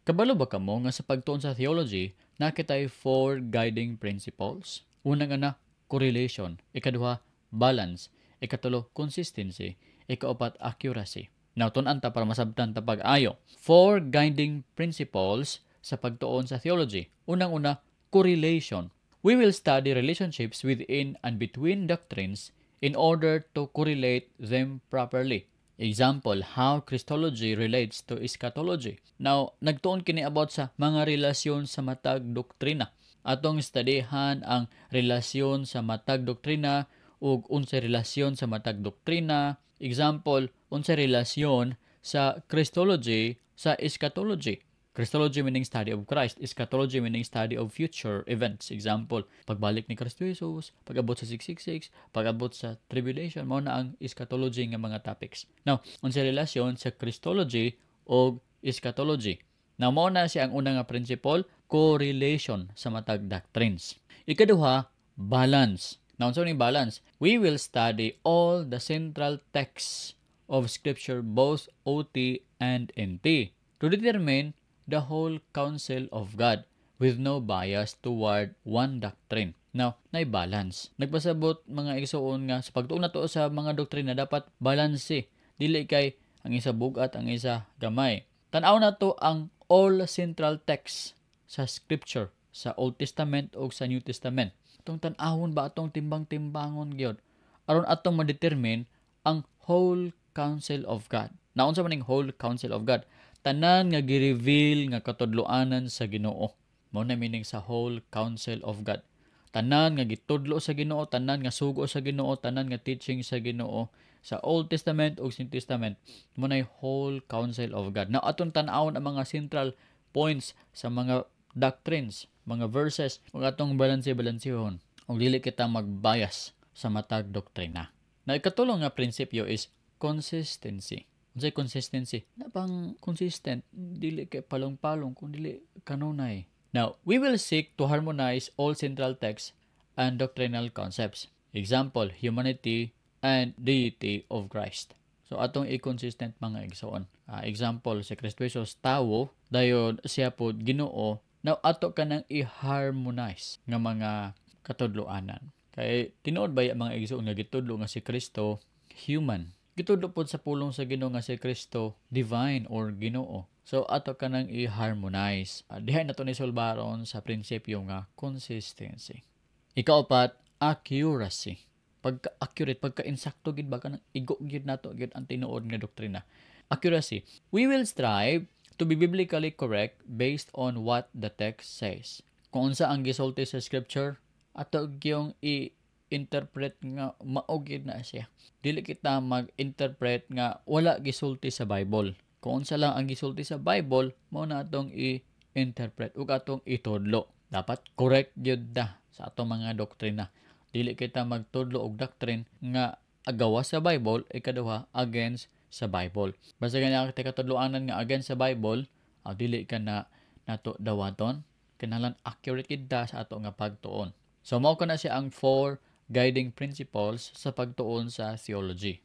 Kabalo ba kamo nga sa pagtuon sa theology, naa kitay four guiding principles? Una nga na, correlation. Ikaduha, balance. Ikatulo, consistency. Ikaupat, accuracy. Now, tun-an ta para masabtan ta pag-ayo. Four guiding principles sa pagtuon sa theology. Unang-una, correlation. We will study relationships within and between doctrines in order to correlate them properly. Example, how Christology relates to eschatology. Now, nagtuon kini about sa mga relasyon sa matag doktrina. Atong studyhan ang relasyon sa matag doktrina ug unsay relasyon sa matag doktrina. Example, unsay relasyon sa Christology sa eschatology. Christology meaning study of Christ, eschatology meaning study of future events. Example, pagbalik ni Kristo Jesus, pag-abot sa 666, pag-abot sa tribulation, mao na ang eschatology nga mga topics. Now, unsay relasyon sa Christology o eschatology? Now, mao na siya ang unang nga principle, correlation sa matag doctrines. Ikaduha, balance. Now, unsa ning balance? We will study all the central texts of Scripture, both OT and NT, to determine the whole counsel of God with no bias toward one doctrine. Now, nay balance. Nagpasabot, mga igsuon, nga sa pagtuon nato sa mga doktrina dapat balanse. Dili kay ang isa bugat, ang isa gamay. Tan-aw nato ang all central texts sa Scripture, sa Old Testament o sa New Testament. Atong tan-awon ba, atong timbang-timbangon gyud aron atong ma-determine ang whole counsel of God. Naunsa man ning whole counsel of God? Tanan nga gi-reveal nga katudloanan sa Ginoo. Mao na meaning sa whole counsel of God. Tanan nga gitudlo sa Ginoo, tanan nga sugo sa Ginoo, tanan nga teaching sa Ginoo sa Old Testament ug New Testament, mao na whole counsel of God. Now, atong tan-awon ang mga central points sa mga doctrines, mga verses, ug atong balanse-balansehon ug dili kita magbias sa matag doktrina. Na ikatulo nga prinsipyo is consistency. Unsay consistency? Na bang consistent, dili kay palong-palong kung dili kanunay. Now, we will seek to harmonize all central texts and doctrinal concepts. Example, humanity and deity of Christ. So atong i-consistent, mga igsoon. Example, si Kristo Jesus tawo, dayon siya pod Ginoo. Now ato kanang i-harmonize nga mga katudloanan. Kay tinuod ba mga igsoon nga gitudlo nga si Kristo human? Gitudlo pod sa pulong sa Ginoo nga si Kristo divine or Ginoo. So ato kanang i-harmonize. Diha na to ni sulbaron sa prinsipyo nga consistency. Ikaapat, accuracy. Pagka-accurate, pagka-insakto gid ba, kanang igo gid nato gid ang tinuod nga doktrina. Accuracy. We will strive to be biblically correct based on what the text says. Kung unsa ang gisulti sa Scripture, ato gyung i-interpret nga mao gid na siya. Dili kita mag-interpret nga wala gisulti sa Bible. Kung unsa lang ang gisulti sa Bible, mao na atong i-interpret ug atong itudlo. Dapat correct gyud ta sa atong mga doktrina. Dili kita magtudlo og doctrine nga agawas sa Bible, ikaduha, against sa Bible. Basta gani kita katudloanan nga against sa Bible, dili ka na nato dawaton. Kinahanglan accurate gid ta sa ato nga pagtuon. So mao kana siya ang four guiding principles sa pagtuon sa theology.